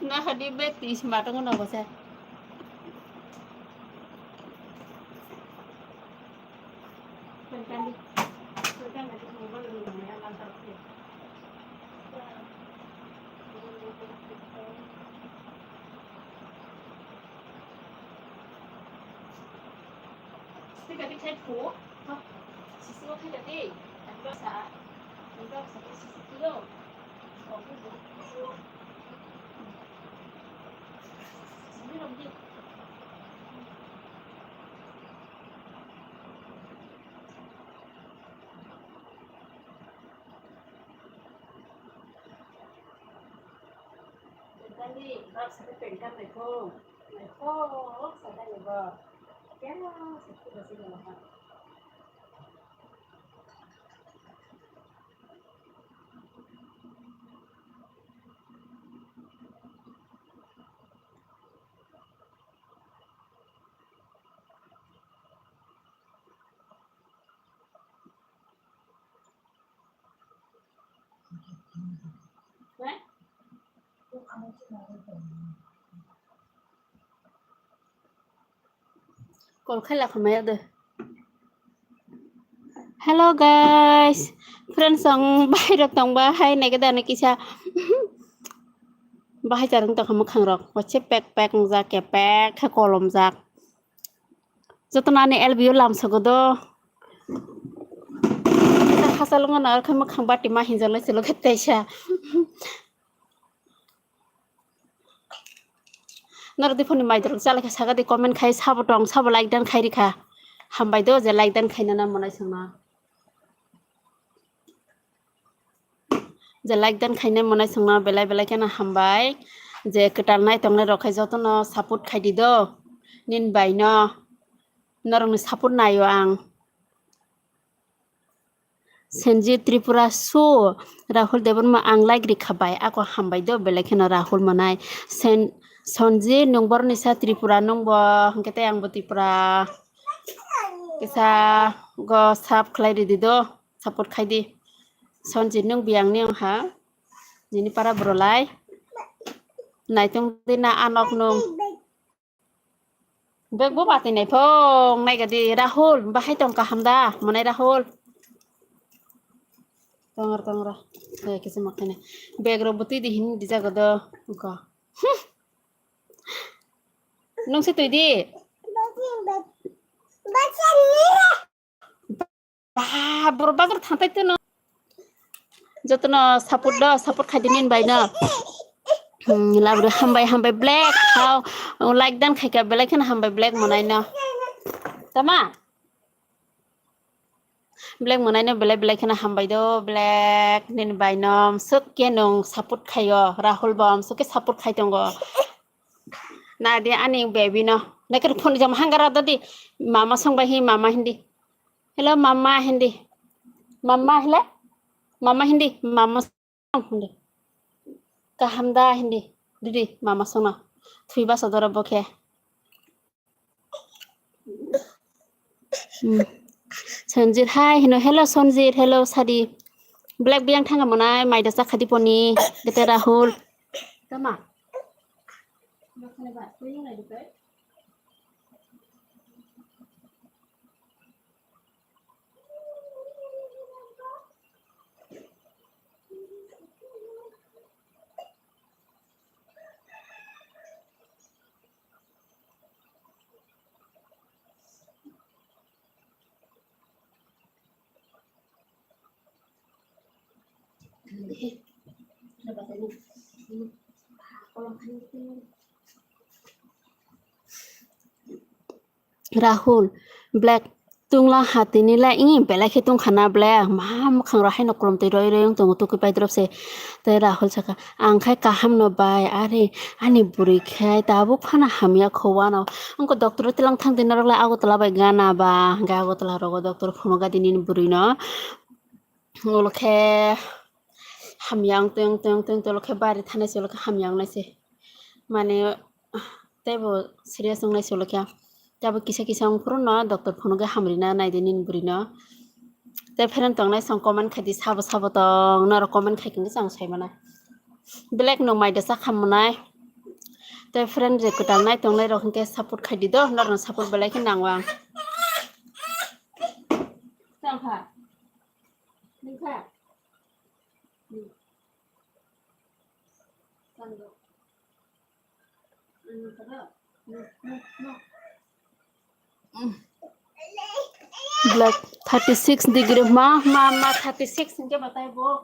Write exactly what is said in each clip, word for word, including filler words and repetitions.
Na hadi beti sima tongo nogo se. Call khai la khamaya de. Hello guys, friends, ang bahai rok tong ba hai nai keda nai kisa bahai charwng tong kha mwkhang rok wache pek pek wngjak kepek khe kolom jak. Jotono ani L B O lamsogo do. Hachal wngna khe mwkhang bati ma hinjak lai chwlok khe teisa. Norok diphani mai dorok chalai kha saka di comment khai sabo tong sabo like dan khai rikha. Hambai do je like dan khaina na monai songna. Je like dan khainai monai songno belai belai kheno hambai. Je kwtal nai tongnai rok khai jotono support khai di do. Nin bai no norokni support naio ang. Senji Tripura su Rahul Debbarma ang like rikha bai ako hambai do belai kheno Rahul monai. Sen Sonji nung boroni sa Tripura nung bo hwnkhe tei ang bo Tripura kisa go sap khlai ridi do. Support khai di. Sonjit nung biyang ni wngha. Nini para borolai. Naitung di na anok nung. Bag bo bati nai phong nai gadi Rahul. Bahai tong kaham da. Monai Rahul. Tongra tongra. Hai kisa makhane. Bag ro butui di hin di jaga do. Ko. Nung se tui di. Ba, borok bazar thangtai teno. Jotono support do, support khai di nin bai no. Hmm, labri hambai, hambai black. Hao, like dan khai ka belai kheno hambai black monai no. Tama? Black monai no belai, belai kheno hambai do, black nin bai no. Swk ke nung support khaio, Rahul bom, swk ke support khai tongo. Na di ani baby no. Nakar phone jam hangara do di. Mama song bai hi, mama hindi. Hello, mama hindi. Mama hele. Mama hindi. Mama song hindi. Kaham da hindi. Didi, mama song no. Thui basa dora bokhe. Hmm. Sonjit, hi, hino, hello, Sonjit, hello, Sadi. Black biyang thanga monai, maida chakha di poni, gete Rahul. Tama. Rahul, black, tungla hatini la, ih, belai khe tungkha na, black, ma mwkhang rok haino kolom twi roi roi wng tongo, tukui pai drop se. Tei Rahul saka, ang khai kaham no bai, are, ani bwrwi khai tabuk phano hamya kho wano. Wngkha doctor o twlang thang di norok lai Agartala bai gana ba, hwnkhe Agartala rogo doctor phunukha di nini bwrwi no. Ulo khe hamya wng tong tong tong tong ulo khe bari thanai se ulo khe hamya wngnai se. Mane teibo serious wngnai se ulo khe. Teibo kisa kisa wng phuru no doctor phunukgwi hamrina nai di nini bwrwi no. Tei phereng tongnai song comment khai di sabo sabo tong norok comment khai khe ang sai mana. Black no mai da sa khamunai. Tei friend je kwtal nai tongnai rok hwnkhe support khai di do, norokno support belai khe nango ang. Tangkha. Nungkha. Hmm. Tangkha. Black thirty six degree ma ma ma thirty six hingke batai bo.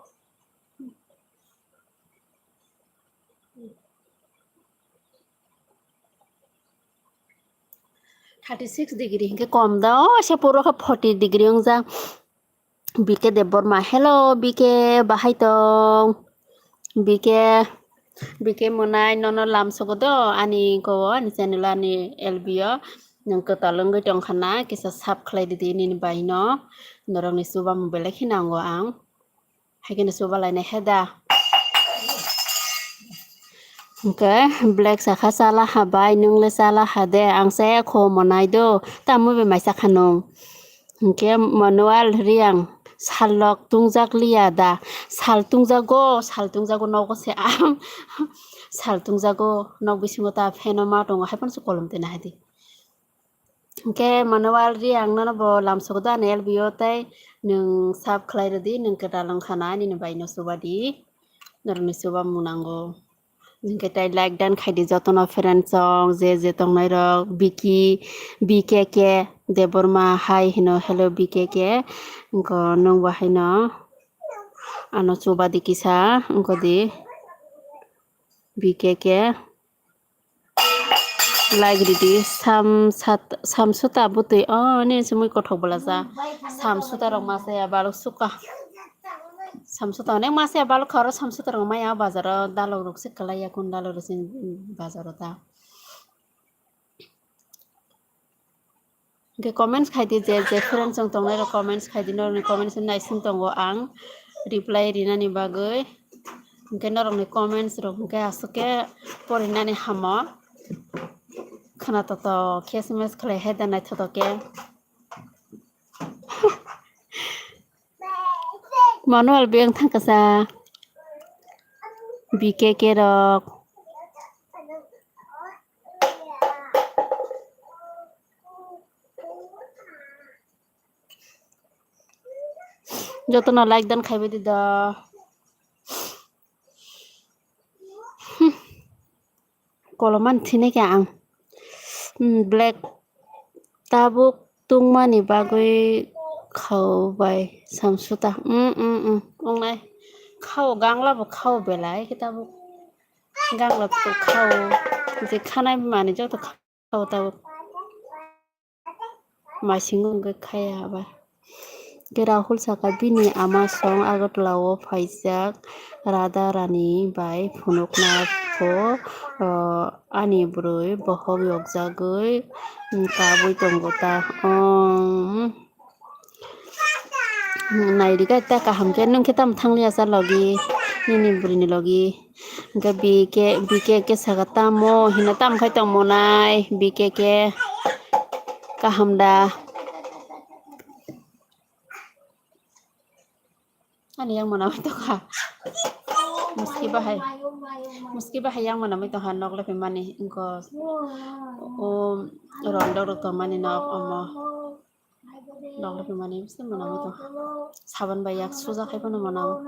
Thirty six degree hingke kom da o se puro khe forty degree ongja. B K Debbarma, hello B K, bahai tong? B K, B K Monai, nono lam sogo do ani ko, ani channel, ani L B o. Nwng kwtal wngwi tong khana, kisa sub khlai di di nini bai no. Norokni chubamu belai khe nango ang. Hai kheno chuba lainai he da. Hwnkhe black sakha, chala ha bai, nwng le chala ha de, ang chaya kho Monai do, tamo bai mai sakha nwng. Hwnkhe Manual Reang, sal rok tungjak liya da? Sal tungjago, sal tungjago, nogo se ang sal tungjago, nok bisingo ta fan o ma tongo, hai phano se kolom twi nahai di. Hwnkhe Manual Reang nono bo lam sogo do ani L B o tei nwng sub khlai rwdi, nwng kwtal wngkha na nini bai no chuba di, norokni chuba mung nango. Hingke tai like dan khaidi jotono friend song je je tongnai rok, Biki, B K K Debbarma hai hino, hello B K K. Wngko nwng bo haino ano chuba di kisa wngko di B K K. Like ridi sam sat, samsuta butui o ni sumui kothok bwlaja. Samsuta rok masa ya balok suka. Samsuta onek masa ya balok kharo samsuta rok maya bazaro dalok rok se kalai ya kun dalok rok se bazaro ta. Hingke comments khaidi je je friends rok tongnai rok comments khaidi norokni comments naising tongo ang reply rinani bagwi. Hingke norokni comments rok hingke aswk khe porinani hamo. Khna toto khe S M S khlai hai da naithotok khe. Manual beng thang kasa B K K rok. Jotono like dan khaibai di do. Koloman thini khe ang. Hmm, black tabuk tungmani bagwi khao bai samsuta. Hmm, hmm, hmm. Ongnai khao gangla bo khao belai khe tabuk. Gangla bo khao je khanai mani joto khao tabuk. Masing wngkha ya ba. Khe Rahul saka bini ama song Agartala o phaijak Radha Rani bai phunukna pho, o, ani bwrwi bohok yokjagwi, mm, kabwi tongo ta. Om. Nairika ta kaham khe nwng khe tamo thangliya sa logi nini bwrwini logi. Hingke B K, B K khe saka tamo hino tamo khai tongmo nai B K khe kaham da. Ani yang mana mai tongkha. Muski bahai. Muski bahai yang mana mai tongkha nok lepe mani ingko. O rondo rok tongmani nok omo. Dogre pemani bisi mwnamwi tong. Saban bai yak suja khai phano mwnam.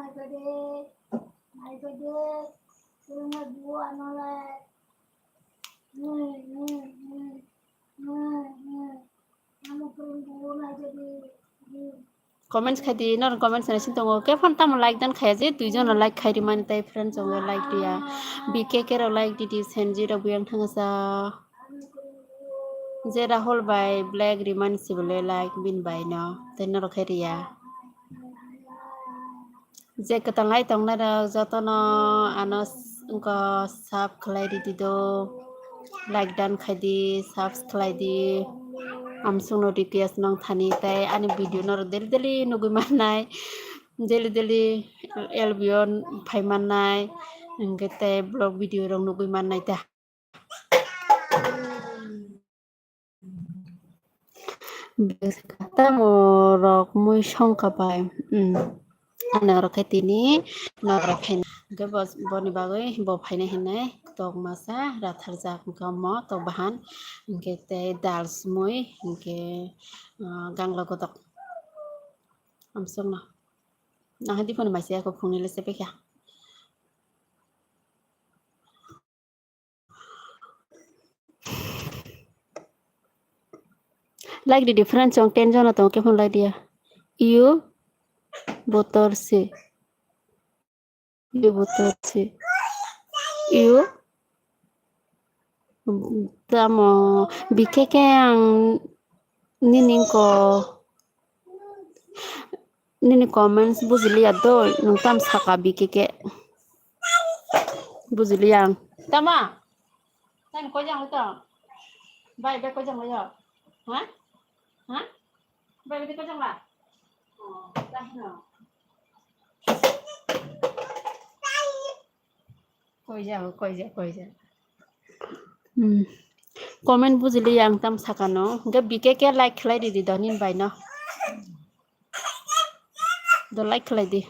Comments khai di, nor comments nai sing tongo. Khe phano tamo like dan khaya je, dui jona like khai rimani tai friends tongo, like diya. B K K rok like di di, Senji rok buyang thangsa. Je Rahul bai black rimani sibole like bin bai no, tei norok khe riya. Je kwtal lai tongnai rok jotono ano s-, wngkha sub khlai ridi do, like dan khai di, subs khlai di. Amsukno request nong thani tei ani video norok daily daily nugui mannai, daily daily L B o phai mannai, hingke tei vlog video rok nugui mannai ta. Tamo rok mui songkha bai. Hmm. Ano rok khe tini norok khe Hwnkhe bo, boni bagwi bo phainai hinwi tok masa ratharjak, hwnkhe omo tok bahan, hwnkhe tei dal sumui, hwnkhe, ah, gangla godok. Amsongno. Nahadi phone maisa ya, kok phone le sepe kya. Like di different song, ten jona tong khe phone like dia. You botor se. You botor se. You tamo B K K ang nini ko Nini comments bujiliya do, nwng tam saka B K K. Bujiliya ang. Tama? Tani koi jang to? Bai, bai koi jang yo? Ha? Ha? Bai, bai koi jang la? Oh, dah no. Koija, koija, koija. Hmm. Comment bujili yang tam sakano. Hingke B K K like khlai di di donin bai no. Do like khlai di.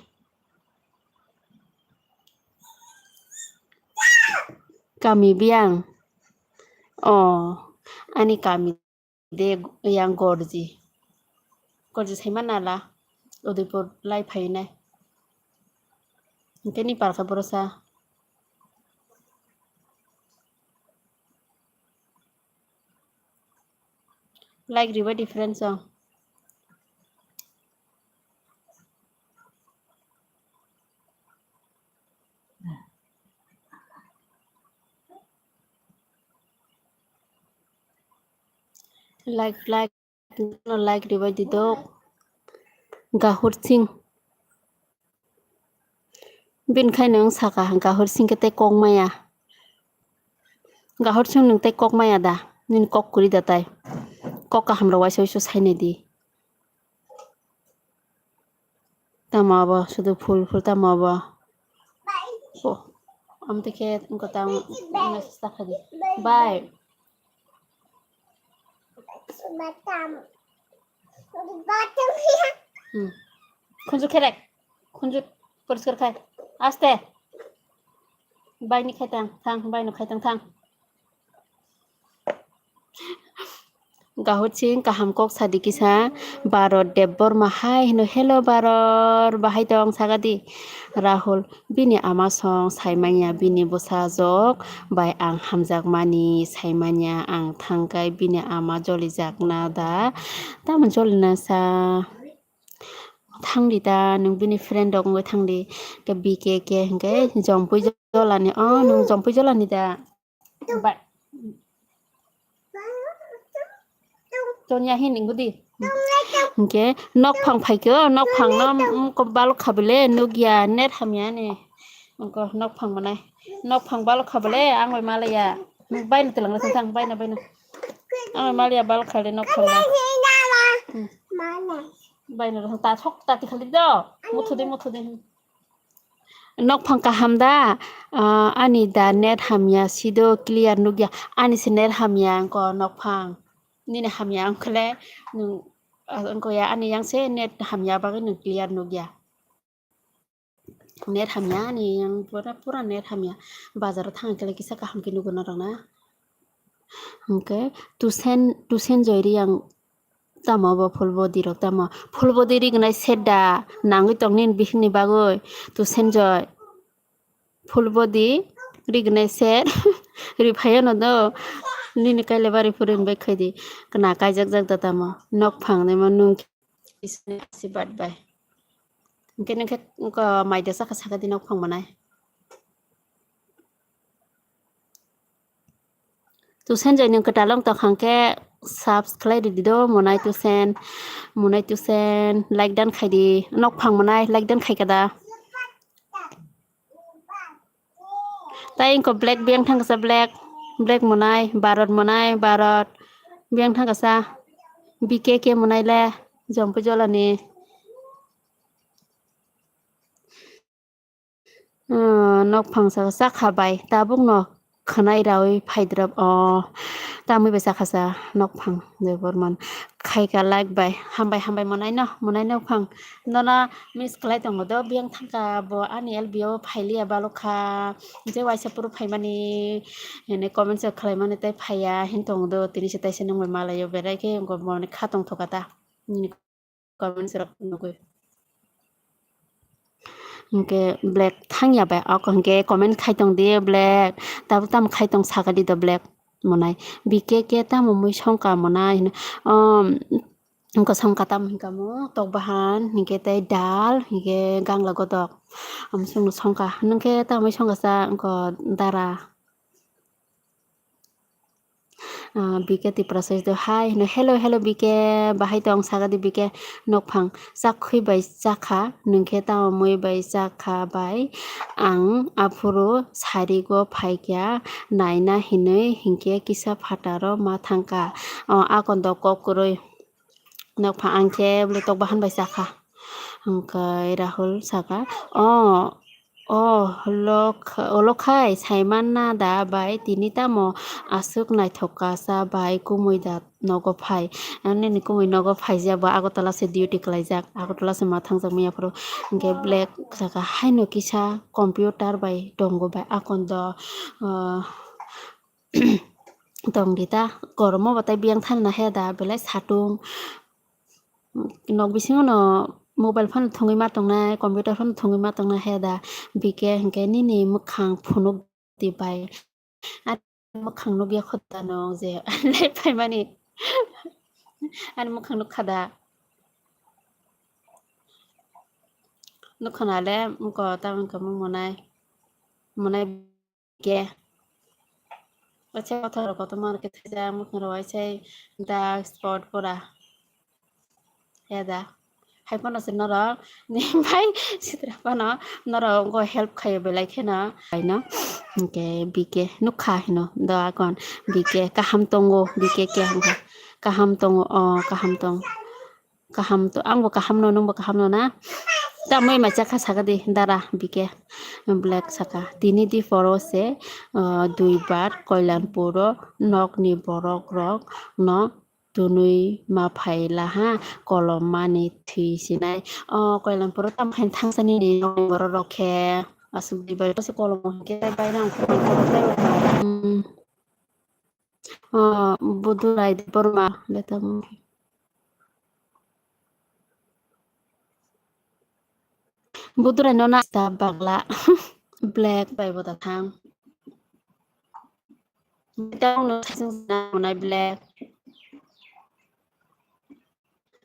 Kami biang. Oh, ani kami de yang Gorji. Gorji saima nala, Udaipur lai phainai. Hingke ni parkha borosa. Like riba different song. Like, like, like ribai di dok. Gahur Singh. Bin khai nung saka Gahur Singh ke tei kok maya. Gahur Singh nung tei kok maya da. Nini kok kuri da tai. Kok kaham rok waisa waisa sainai di. Tamo abo, sudu phul, phul tamo abo. Oh, amte khe wngkha tang, message ta kha di. Bye. Hmm. Khunju kherek. Khunju poriskar khai. Aste. Bai ni khai tang, thang, bai no khai tang, thang. Gahut sing kaham kok sadi kisa Barot Debbarma hai hino, "Hello Barot, bahai tong?" Sagadi Rahul, "Bini ama song saimanya, bini bwsajok bai ang hamjakmani saimanya, ang thangkai bini ama jolijakna da, tamo jolina sa?" Thangdi ta, nwng bini friend rok wngwi thangdi. Ke B K K hwnkhe Jompui Jolani. Oh, nwng Jompui Jolani da? Ba-, Tonya hin ningudi. Hwnkhe nokphang phaikhe, nokphang no, mm, ko balok khabile nukya, net hamya ni. Wngkha nokphang manai. Nokphang balok khabile ang bai malaya. Baino twlangna thang, baino, baino. Ang bai malaya balok khale nokphang no. Hmm. Baino rw ta thok ta tikhali do. Muthudi, muthudi. Nokphang kaham da? Ah, ani da net hamya, sido clear nukya. Ani se net hamya wngkha nokphang. Nini hamya wngkhale nwng, ah, wngkha ya, ani yang se net hamya bagwi nwng clear nukya. Net hamya ani yang pura, pura net hamya. Bazar o thang khe kisa kaham khe nugo norok na. Hwnkhe Tusen, Tusen Joy Reang tamo bo full body rok tamo? Full body rignai set da nangwi tong nini bihikni bagwi Tusen Joy. Full body rignai set riphai ano do nini kailabari phuru hinbai khaidi. Kna kaijak jak da tamo? Nokphang naima nung Isini asi bad bai. Hwnkhe nung khe wngkha mai da sakha sakha di nokphang manai. Tusen Joy nung kwtal wng tong kha hwnkhe subscribe khlai rwdi do monai Tusen. Monai Tusen like dan khaidi. Nokphang manai like dan khai kada. Tai wngkha black, biyang thang kasa black, black monai, Barot monai, Barot, biyang thang kasa B K K monai le, Jompui Jolani. Ah, nokphang saka sakha bai, tabuk no khwnai rawi phaidrop, oh, tamwi bai sakha sa nokphang, Debbarman. khaika like bai. Hambai, hambai, monai no, monai no phang. Nono miss khlai tongo do, biyang thangka bo ani L B o phailiya balokha. Je waisa phuru phaimani, hini comments rok khlaimani tei phaiya hin tongo do, tini se taisa nungbai malaio, berai khe wngkha bo ni kha tongthoka ta. Nini comments rok nugui. Hwnkhe Black thangya bai, ok, hwnkhe comment khai tong di Black, tabuk tamo khai tong saka di do Black monai. B K khe tamo mui songka monai hino, um, wngkha songka tamo hwnkha mo tok bahan, hinkhe tei dal, hinkhe gangla godok, omo chwngno songka. Nwng khe tamo mui songkha sa wngkha dara. Ah, B K Tiprasa do hai hino, hello, hello, B K, bahai tong saka di, B K, nokphang, chakhwi bai chakha, nwng khe tamo mui bai chakha bai, ang aphuru sarigo phaikha, naina hinwi hinkhe kisa phataro ma thangkha. Oh, akondo kok kwrwi. Nokphang ang khe bwlwi tok bahan bai chakha. Hwnkhe Rahul saka, "Oh, oh, lokh-, olo khai saimanna da bai, tini tamo aswk naithok kasa bai kumui da nogo phai?" Nini kumui nogo phaijak bo, Agartala se duty khlaijak, Agartala se ma thangjak miya phuru. Hwnkhe Black saka, "Haino kisa computer bai tongo bai akondo, ah, tong di ta, goromo bo tei biyang thani na he da, belai satung. Nok bisingo no mobile phano thwngwi ma tongnai, computer phano thwngwi ma tongnai he da." B K hwnkhe, "Nini mwkhang phunuk di bai. Ani mwkhang nukya kho da nwng je lai phaimani. Ani mwkhang nukha da?" Nukha na le, wngkha tamo wngkha mo monai. Monai ke. Waisa kothok rok kotorma rok khe thwijak, mwkhang rok waisa dark spot pura. He da. Hai phano se norok ni bai sitra phano norok go help khaio belai kheno. Haino. Hwnkhe B K nukha hino do akon. B K kaham tongo, B K khe hwnkha. Kaham tongo, o kaham tong. Kaham to, angbo kaham no, nwngbo kaham no na? Tamoi mai chakha saka di, dara B K Black saka. Tini di poro se, ah, duibar Koilanpuro nokni borok rok no tunui ma phaila ha, kolom mani thwi sinai. O Koilanpuro tam khain thangsa nini nokni borok rok khe aswk di bai se kolom hwnkhe bai nang. Hmm. Oh, Budurai Debbarma, beta mo. Budurai no na sta bagla. Black bai bo da thang. Beta no thasing na monai Black.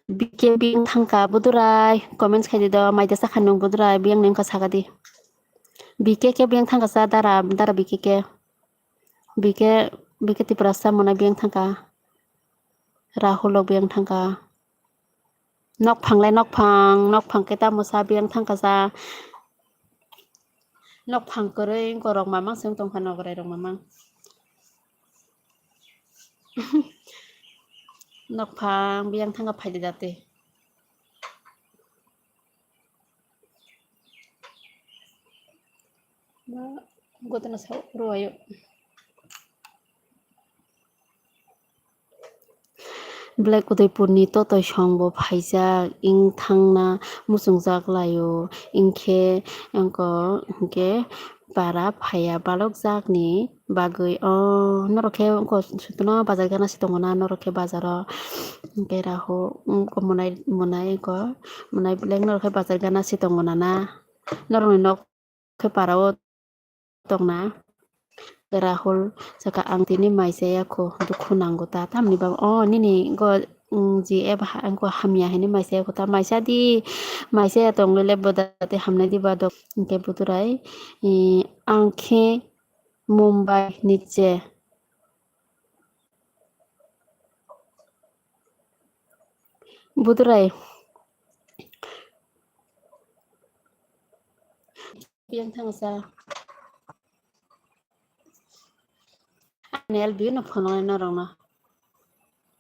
B K biyang thangka Budurai, comments khai di do, maida sakha nung Budurai, biyang nengka saka di. B K khe biyang thangka sa dara, dara B K khe. B K, B K Tiprasa monai biyang thangka. Rahul rok biyang thangka. Nokphang lai nokphang, nokphang khe tamo sa biyang thangka sa. Nokphang kwrwi wngkha rok mamang se wng tongkha nokrai rok mamang. Nokphang biyang thangka phaidi dati. Ba gotana sa ruwayo. Black Udaipurni totoi songbo phaijak, wng thangna muchungjak laio, wngkhe wngko hwnkhe para phaiya balokjakni bagwi. O norok khe wngko sutuno bazar gana se tongo na, norok khe bazaro hwnkhe rahu wngko monai, monai wngko monai Black norok khe bazar gana se tongo na na, norokni nok khe para o tongna. Rahul saka, "Ang tini mai chaya kho, dukhu nango ta." Tamni ba, o nini go, mm, G F ha-, ang ko hamya hini mai chaya kho ta, mai cha di, mai chaya tong le bo da te hamnai di ba dok. Hwnkhe Budurai, i, "Ang khe Mumbai niche." Budurai. Biyang thangsa. Ani L B no phone nai norok no.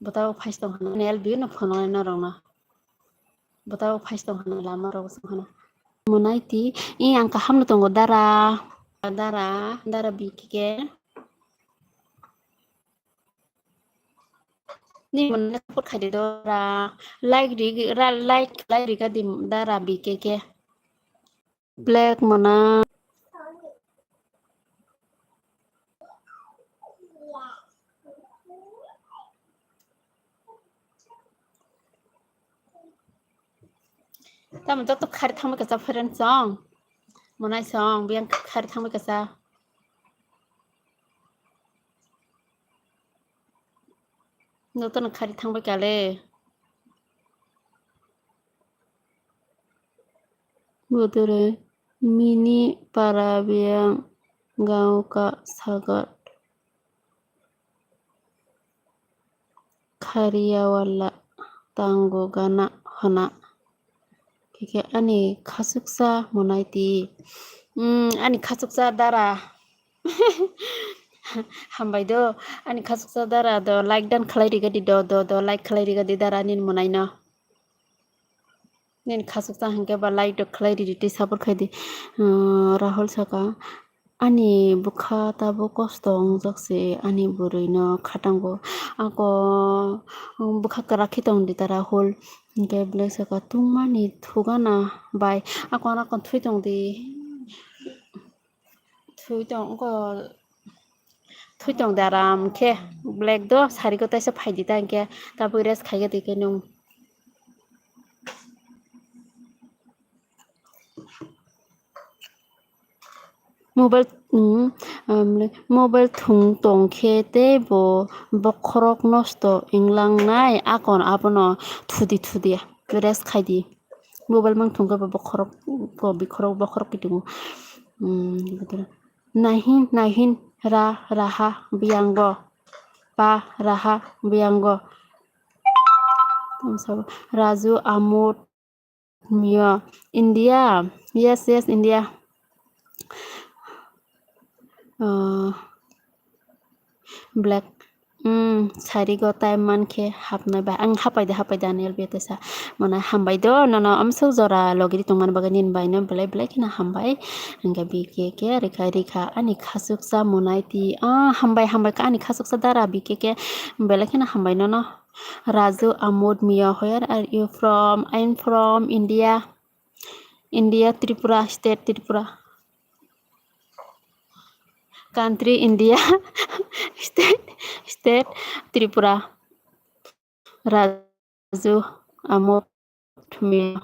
Bwtao phais tong hana. Ani L B no phone nai norok no. Bwtao phais tong hana lama rok song hana. Monai ti, i ang kaham no tongo dara. Dara, dara B K khe. Ni mwnai support khaidi do ra. Like ri ra, like, like ri ka di da ra B K K. Black mona. Tamo joto khari thangbai kasa friend song. Monai song, biyang khari thangbai kasa. Joto no khari thangbai kale. Bodore mini para biyang gaon ka sagat. Khariya wala tango gana hona. Khe khe ani khasuksa monai ti. Mm, ani khasuksa dara. Hambai do, ani khasuksa dara do, like dan khlai rigadi do, do, do, like khlai rigadi dara nin monai no. Nin khasuksa hwnkhe ba like do khlai ridi tei support khaidi. Uh, Rahul saka, ani bwkha tabuk kosto wngjak se, ani bwrwi no khatango. Ako, um, bwkha kwrak khe tongdi ta Rahul. Hwnkhe belai saka, tungmani thugana bai. Ako ano kon thwi tongdi. Thwi tong, ko thwi tong de aram khe, black do sari ko taisa phaidi ta hwnkhe, tabuk rest khai khe twi khe nung. Mobile, mm, um, mobile thung tong khe tei bo bokhorok nosto wnglang nai, akon abono thudi thudi rest khai di. Mobile mang thung khe bo bokhorok, ko bikhorok bokhorok kitingo. Hmm, nahin, nahin, ra, raha, biyango, pa, raha, biyango. Raju, Amut, Mia, India. Yes, yes, India. Uh, Black. Hmm, sari go time man khe hapnai bai. Ang hapai de, hapai de, Daniel Betesa. Mane hambai do, nono amsuk jora logiri tongmani bagwi nin bai no belai belai kheno hambai. Hingke B K K rikha rikha ani khasuksa monai ti. Ah, hambai hambai ka ani khasuksa dara B K K belai kheno hambai nono. Raju Amod Mia, where are you from? I am from India. India, Tripura, state Tripura. Country India, state, state Tripura. Raju, Amod, Mia.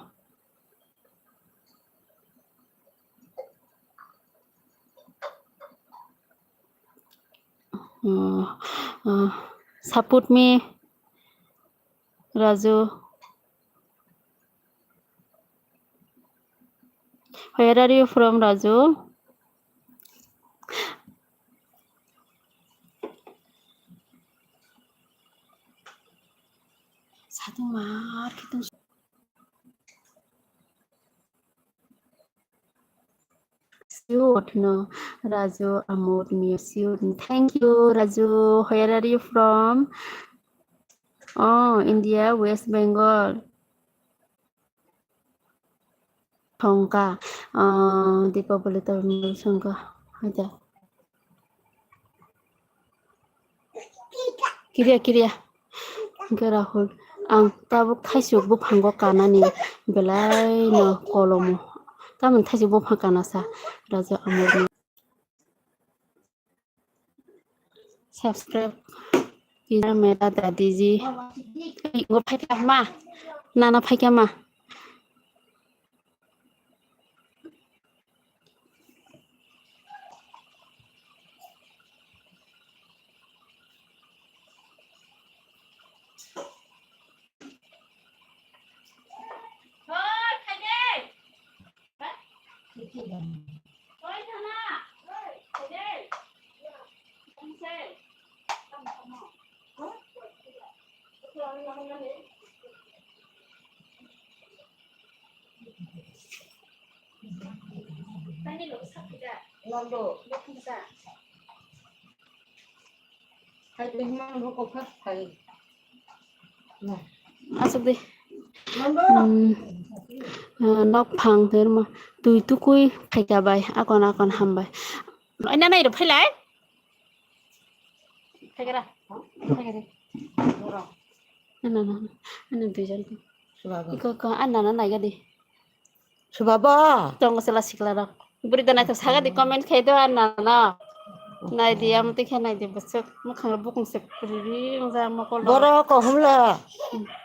Uh, uh, support me, Raju. Where are you from, Raju? Satung mar khitung. Siut no, Raju Amod Mia Siut. Thank you, Raju. Where are you from? Oh, India, West Bengal. Thongka, ah, Deepavali to songka, haja. Kiriya, kiriya. Hingke Rahul, ang tabuk thaisuk buphango kanani belai no kolomo. Tamoni thaisuk buphang kanasa, Raja Amorni. Subscribe kija mera dadi ji. Ei, ngo phaikha ma. Nana phaikha ma. Asuk di. Hmm. Eh, nok phang terma tui tukui phaika bai akon akon hambai. Oi, nana, iro phailai. Phaikara. Phaikara. Ano, ano, ano duijon. Subabo. Iko, ko, ano, ano, naiga di. Subabo. Tongo sela sikla rok. Buri da naithok saga di comment khai do, ano, ano. Nai di, amo twi khe nai di, bwswk. Mwkhang rok bukung se puri ri, wngja mokol rok. Borok ko humla.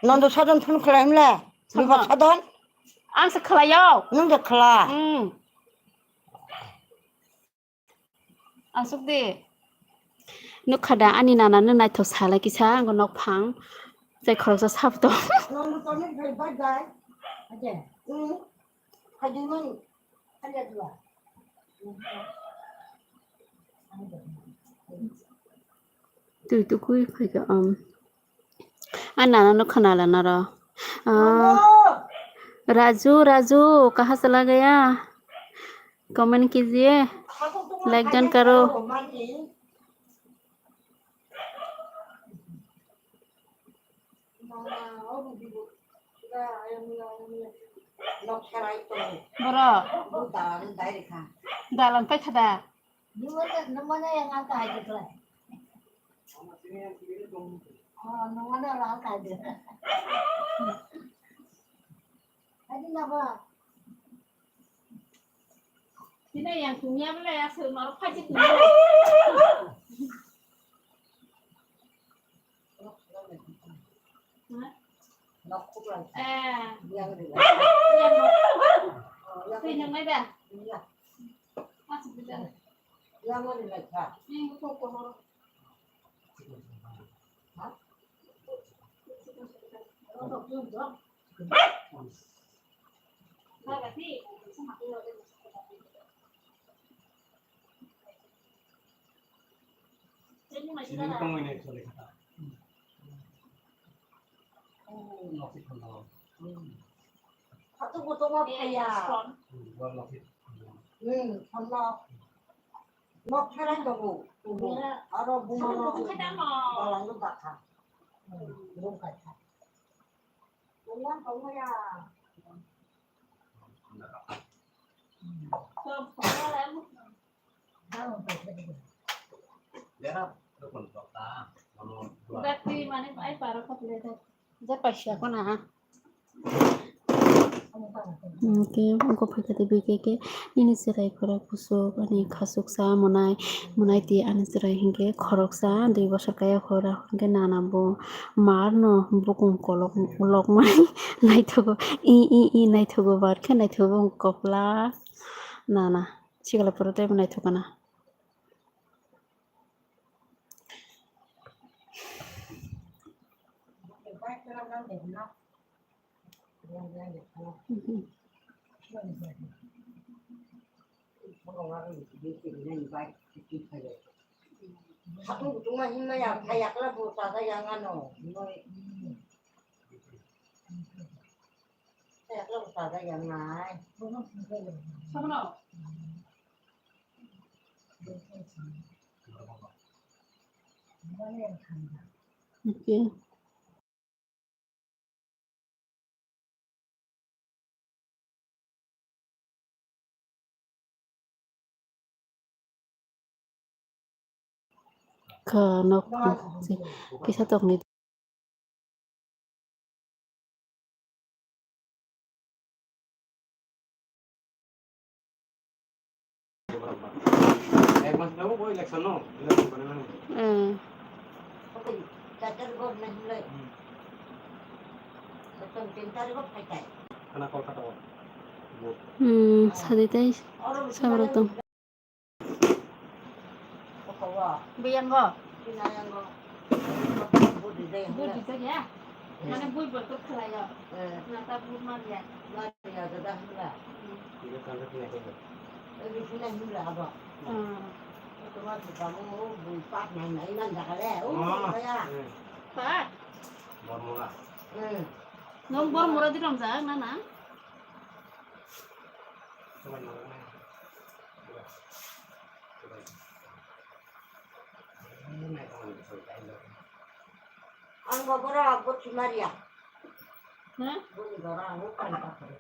Nondo sadon phun khlai humla. Sama. Bibo sadon. Ang se khlai yo. Nung de khla. Hmm. Asuk de. Nukha da ani nana no naithok salai kisa, ango nok phang. Chai khoroksa sap to. Twi tukui phaikha, um. Ani nana no khwnala naro. Ah, Raju, Raju, kaha chala gaya? Comment kijiye. Like jan karo. Boro. Dalan paikha da. Tini yang tungya bela ya, sel norok phaji tungya. Hah? Eh. Yang norok. Twi nang nai da? Masuk di dalam. Ini buku kono. Sini tongwi nai chole kha ta. Oh, nokti khonda. Hatu kutu ma phaya. Hmm, wa nokti khonda. Hmm, khonda. Nok pherai tongo. Aro buma no balang no bakha. Hmm, bum kai kha. Buma tongo ya. Hwnkhe wngkha phaikha tei B K K nini chwrai khorok kuchuk ani khachuksa mwnai, mwnai twi ani chwrai hinkhe khoroksa dui bosor kaya khorok hinkhe nana bo marno bukung kolok lokmani naithogo, i i i naithogo, bar khe naithogo bong kopla nana. Sikla pore tei bo naithok kana. Hapung kutung ma himma ya, phai yakla bo chaga yang ano. Phai yakla bo chaga yang nai. Sabono. Okay. Kha nok kisa tokni. Ek mas babu bo election no, election kore mani. Hmm. Khana Kolkata o. Hmm, sadi tei sabrok tong. Bui yango? Bui rijak ya? Mane bui boycott khlai o. Na ta bui man ya? Hmm. Pak? Nwng bor mura di romjak na na? Ang bo borok bo thumariya. Hmm? Boni borok ang bo pani pathor.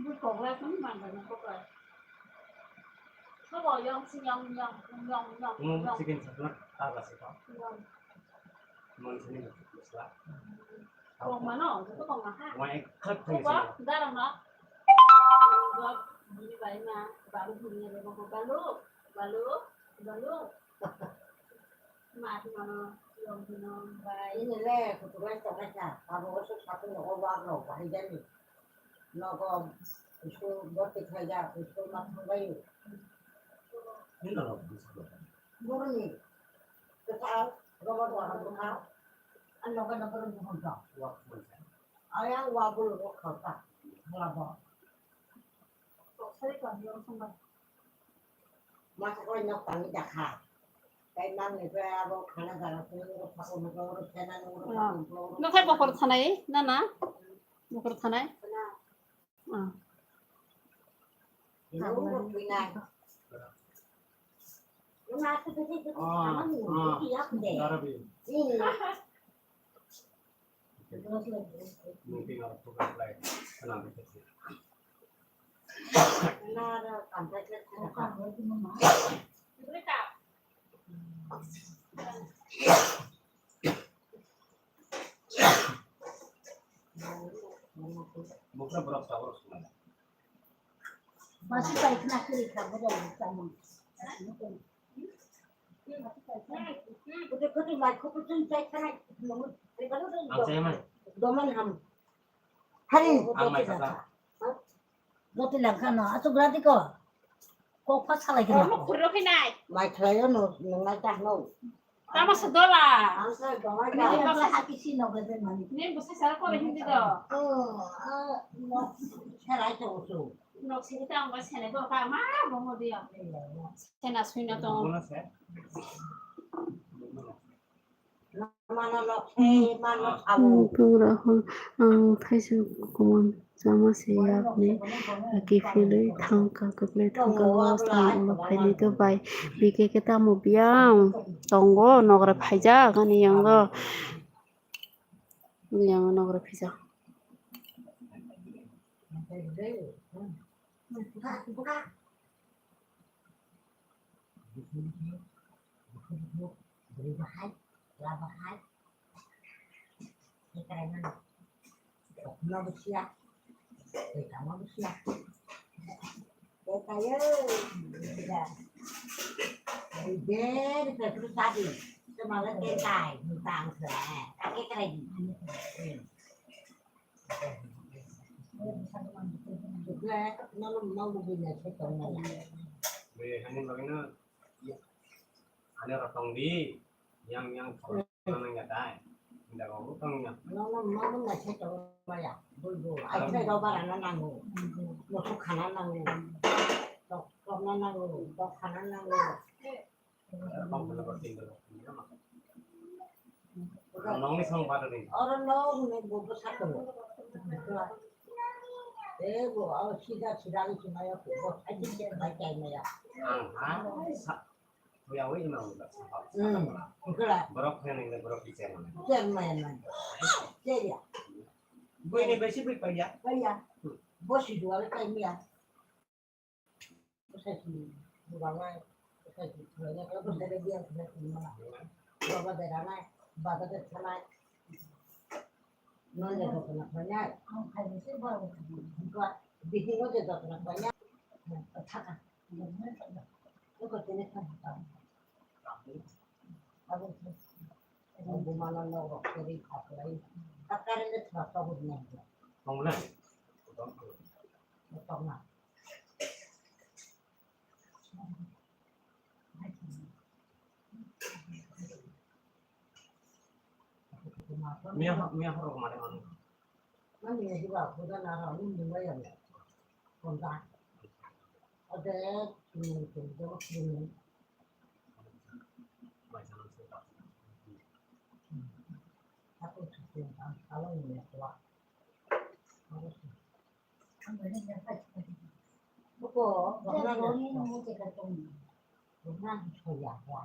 Bui koklai phano manjak na koklai. Sobo yong si yong yong yong yong yong. Chicken salad ta ba se ko. Yong. Kongmano, joto kongma ha. Wai khat thang Uba, sini. Darang no. Uba, bini bai ma, balu bini bai ma, balu, balu, balu. Ma tu mano, yong tu no, bai. Ini le, kutukan cakap sa, kamu usuk satu nogo wak no, bahaya ni. Nogo, usuk boti khaja, usuk matang bayu. Ini no, usuk. Boroni kwtal rogo dwara bwkha, ani loge no borok buphang tong. Ayang wa bulu rok khoroksa halabo. Masa koi nok tangwi dakha. Tai mang ni khe abo khana jara khe uro phakon uro phena uro phakon uro. Nokhai bokhor thanai nana? Bokhor thanai? Ah. Basi paikna kiri kha, bujai ni samung. Kutu kutu mai kutu tun chai khana. Ang saya mai. Doman ham. Hari. Ang mai kasa. Joti langkha no, asuk rati ko. Kok pha salai khe no. Mai khlai no, nung nai ta no. Tamo se dola. Ang sa dola. Ni basa hati si no gede mani. Ni basa sara ko hindi do. Oh, ah, no. Serai to usu. Nok sini ta ang ba sene do ka ma bo mo dia. Sena suina to. Pura hwn ang thaisa kumun chama se yakni kiphilwi thangkha kwplai thangkha lost ang ulo phainai do bai bike khe tamo biyang tongo nogra phaijak ani yango yango nogra phaijak. Bwkha bwkha. Bwkha bwkha. Bwrwi bahai, chwla bahai. Tei kwraimano. Kokhno bwsiya. Tei kamo bwsiya. Tei kayo. Bwsiya. Tei beri petru sadi. Tei mala tei kai. Tang se. Kake kwrai di. Bini hani bagwino ani rok tong di, yang, yang khoroknang ya dai. Inda rok tong ya. Nono, nono naisai tong maya, bul bul. Ai, sai rok barana nango. Moso khana nango. Tok, tokna nango, tok khana nango. Nongni song pada ni. Oro no hwnwi bo bwsa tongo. E bo, o sida sida wngkhe maya bo, saithik se bai chai maya. Ang ha sa, buya wi ma wngkha sa. Hmm, wngkha. Borok phai nang borok bichar mana. Bichar maya nang. Bichar ya. Buini besi bui paya. Paya. Bo si dua le chai maya. Bwsai sini bubanai, bwsai sini khwlainai, bwsai bai biyang khwlai sini mala. Baba beranai, baba de thanai. Nonde jotono khwlainai. Bikini o je jotono khwlainai. Thaka. Eko tini thaka. Abo bumano nok rok kwrwi kha kwlai. Kha current de thwk tok hwnwi nai. Tongna. Tongna. Miya, miya horo mare manu. Mani ya juga kuda nara ni nungwa ya. Konda. Ode, hmm, hmm, hmm. Aku sudah tahu kalau ini ya. Buko, buko, buko, soya, ya.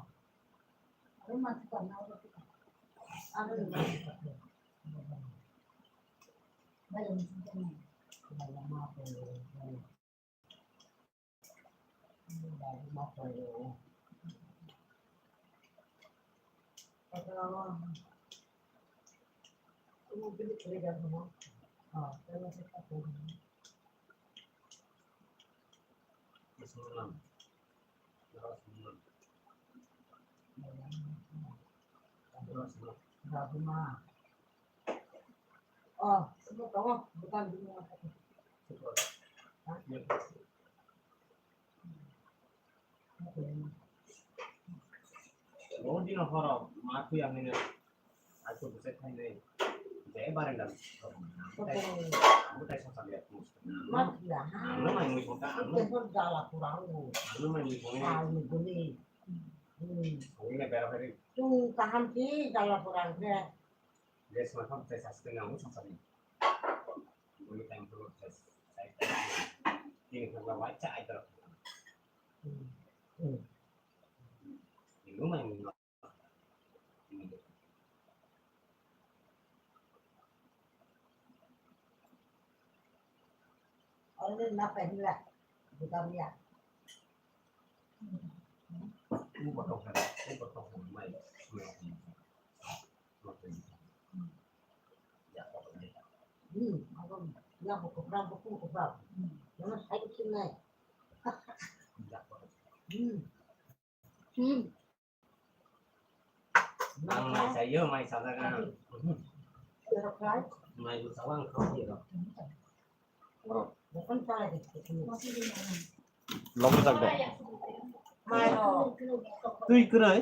Bo dino horo ma twi ang nini. Aku bwsai thainwi. Je barenda. Aku tai, aku tai sasa lihat mus. Ang no mai mui thongka, ang no. Aku no mai mui thongni. Ang ini bera beri. Tung kaham ki jala kurang ke. Je sma thong tai sasa tengah mus sasa ni. Bumi time tu sai sai. Ini thongka wacha ai terus. Ini mai mui. Hmm. Ang mai sayo, mai sajak ang. Mai bu sawang kau kiro. Logo jak de. Twi kwrwi.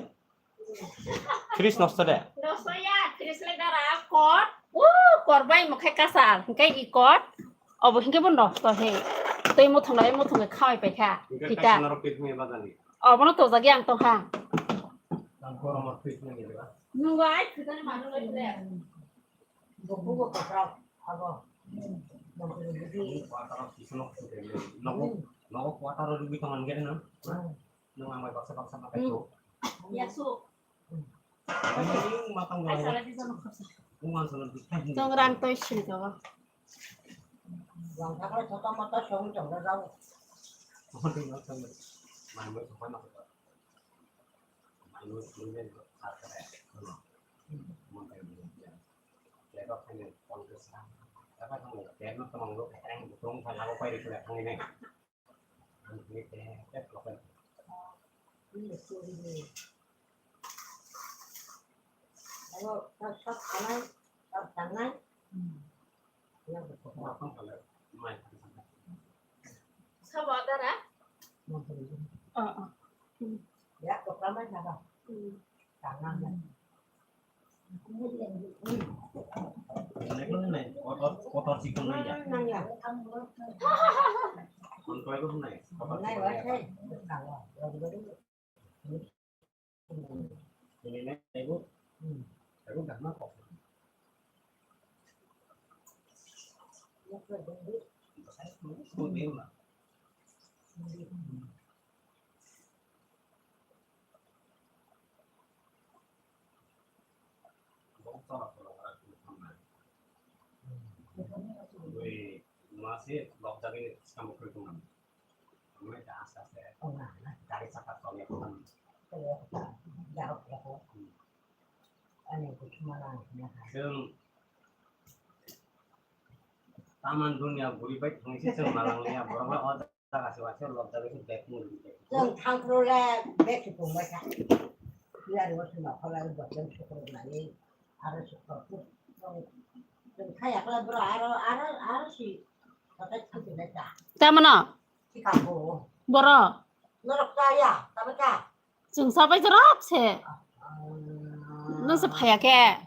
Fridge nosto de. Nosto ya, fridge le dara kot. Uh, kor bai mokhai kasal. Hingkai i kot. Obo hingke bo nosto he. Twi muthung lai muthung khe khawai paikha. Hingke kita. Kaisa norok twi thangya bajani. Obono tojagwi ang tongkha. Ang goromo twi thangya ba. Nungo ai khitani manu lai le. Bokubo kaka abo. Nogo, nogo kwataro rwgwi tongmani gede no. Nung ang bai baksa baksa ma kaito. Yasu. Nung ma tong. Ai sala di jono khapsa. Nung ang sala di. Tong rang toi sini to. Yang thakle thota mata song tong da jao. Mai mo thapa na. Mai mo thapa na. Sabo adara? Ah, ah. Hmm. Kotor, kotor sikon nai ya. Kon koi ko nai. Kotor sikon nai ya. Ini nai, ibu. Ibu dah makan. Ui, mase lok jagwi samung kri tongmani. Amai ta asta asta. Gari saka tongya tongmani. Chwng taman dunya buri bai thangwi se chwng malangya, borok bai o jaga se waisa lobjagwi se bag mung rwdi. Chwng thangphuru le bag se tongbai kha. Yari o se nokha lai bo chwng sukruk nai, aro sukruk chwng, chwng thaya khlai bro, aro, aro, aro si kotai thangphinai ta. Tamano? Sikha bo. Boro? Norok chaya, tamo cha? Chwng sabai jorok se. Nung se phaya khe.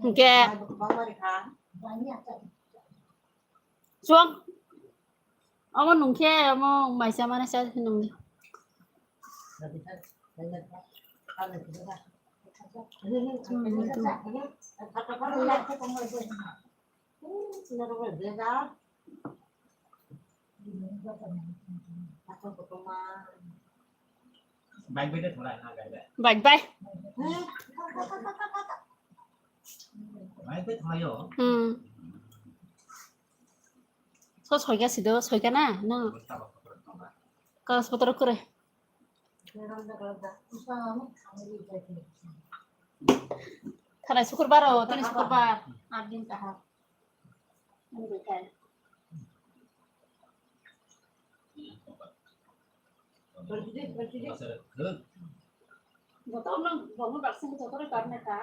Hingke. Chuang. Omo nung khe, omo maisa mana sa nung. Bike bai de thola na gai bai. Bike bai. Bike bai thola yo. Hmm. So soika sido, soika na, no. Kalas potro kore. Thanai sukurbar o, tini sukurbar. Aat din kaham. Ani bekai. Joto nang, bongni baksa joto ri karne ka.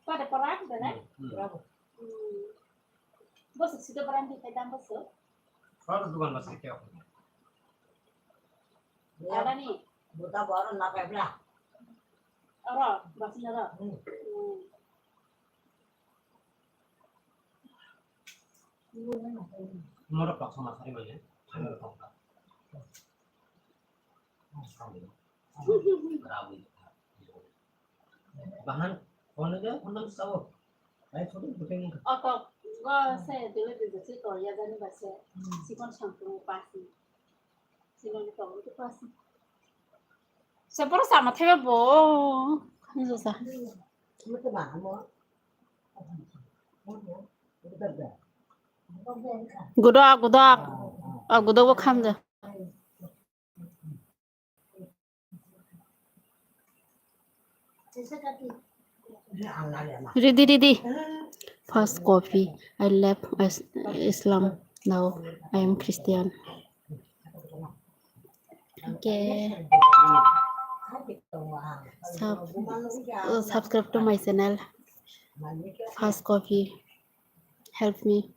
Pada parak, dana? Hmm. Bosok sida barang di kai dam bosok. Oro dugan bosok kya? Adani. Buta boro na pebla. Oro, basina ro. Hmm. Hmm. Moro paksa masari mane. Bahan kono de kono sao. Ai photo photo ni. Oto go se dile de se to ya jani ba se. Sikon shampoo pasi. Sikon to to pasi. Se pura sama thebe bo. Ni sa. Gudak, gudak. Ah, gudak bo khamja. Ready, ready. First coffee. I left Is- Islam. Now I am Christian. Okay. Sub- uh, subscribe to my channel. First coffee. Help me.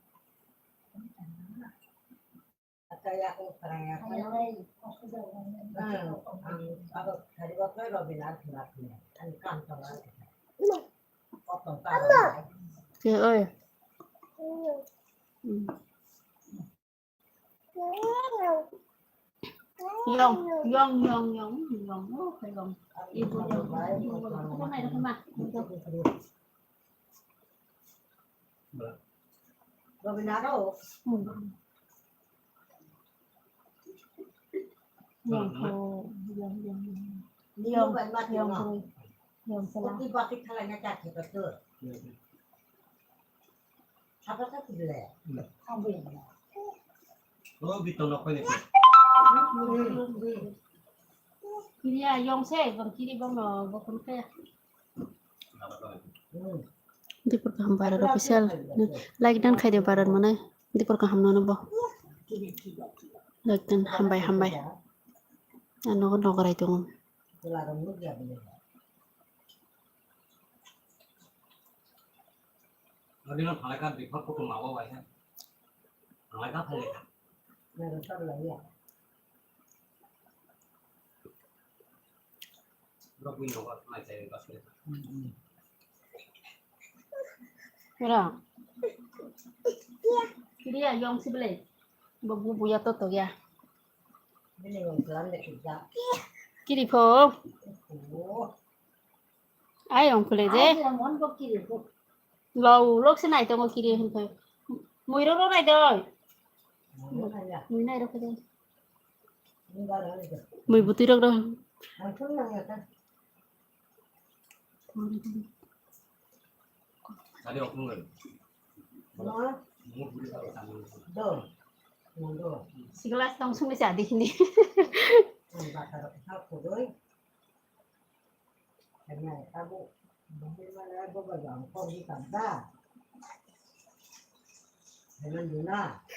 Ke oi. Hmm. Yong, yong, yong, yong, yong, oh, yong. Ibu yong, ibu yong. Kita main rumah. Kiriya yong se, bang kiri bang no, bokon khe. Dipor kaham Bharat official. Like dan khai de Bharat mane. Dipor kaham nono bo. Like dan hambai hambai. Ano nogorai tongo. Ora. Kiriya yong si belai. Bo bu buya to to ya. Kiri pho. Ai ong kule de. Lo lok se nai tongo kiri hin khe. Mui ro ro nai doi. Mui nai ro khe de. Mui butui ro ro. Sigla tong sung ni sa di hini.